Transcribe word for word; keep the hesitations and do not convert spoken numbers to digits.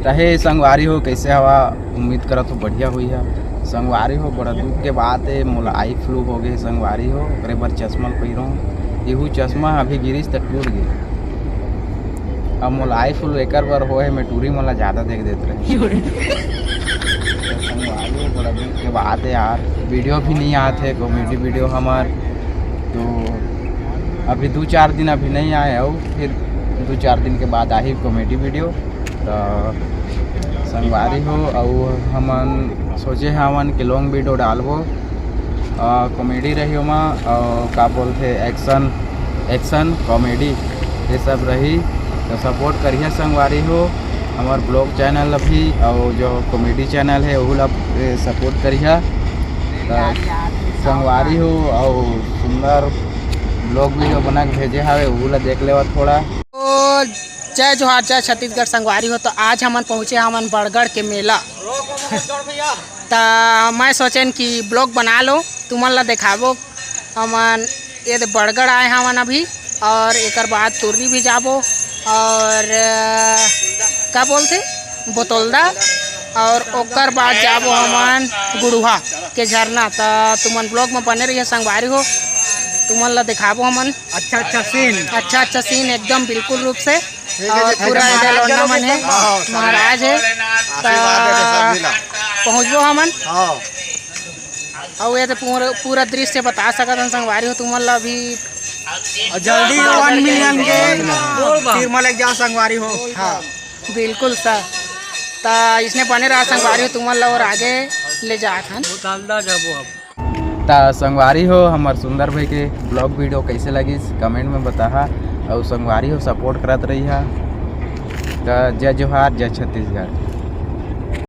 रहे संगवारी हो, कैसे हवा? उम्मीद करत हो बढ़िया हुई है। संगवारी हो, बड़ा दुख के बात है, मोला आई फ्लू हो गए संगवारी हो, ओकरे बर चश्मा ल पहिरो। इहू चश्मा अभी गिरिस त टूट गए। अब मोला आई फ्लू एकर बर हो है, मैं टूरी मोला ज़्यादा देख देत रहे। तो संगवारी हो, बड़ा दुख के बात है यार, वीडियो भी नहीं आते, कॉमेडी वीडियो हमार। तो अभी दो चार दिन अभी नहीं आए, और फिर दो चार दिन के बाद आही कॉमेडी वीडियो। तो संगवारी हो, अउ हमन सोचे हवन कि लॉन्ग वीडियो डालबो, कॉमेडी रही ओमा, अउ का बोलथे, एक्शन, एक्शन कॉमेडी, ये सब रही। तो सपोर्ट करिए संगवारी हो, हमार ब्लॉग चैनल भी, और जो कॉमेडी चैनल है, वहू ला सपोर्ट करिए। तो संगवारी हो, और सुंदर ब्लॉग वीडियो बना के भेजे हवे, वहू ला देख लेवा थोड़ा। तो जय जोहार, जय छत्तीसगढ़ संगवारी हो। तो आज हमन पहुँचे हमन बड़गढ़ के मेला। त मैं सोचेन कि ब्लॉग बना लो, तुमन ला देखाबो। हमन ये दे बड़गढ़ आए हमन अभी, और एकर बाद तुर्री भी जाबो, और अ, का बोलथे, बोतलदा, और ओकर बाद जाबो हमन गुड़ुहा के झरना। त तुमन ब्लॉग में बने रहिए संगवारी हो, तुमन ला देखाबो हमन। अच्छा अच्छा सीन। अच्छा अच्छा सीन एकदम बिल्कुल रूप से। और पूरा एदे लौंडा मन है, महाराज है। त पहुँचबो हमन। हाँ। और ये तो पूरा, पूरा दृश्य बता सकत हन संगवारी हो तुमन ला अभी। और जल्दी वन मिलियन के फिर मलक जाओ संगवारी हो। हाँ। बिल्कुल सर। त इसने बने रहा संगवारी हो, तुमन ला और आगे ले जात हन। त संगवारी हो, हमर सुंदर भाई के ब्लॉग वीडियो कैसे लगिस, कमेंट में बताहा। और संगवारी हो, सपोर्ट करत रहिहा। त जय जोहार, जय छत्तीसगढ़।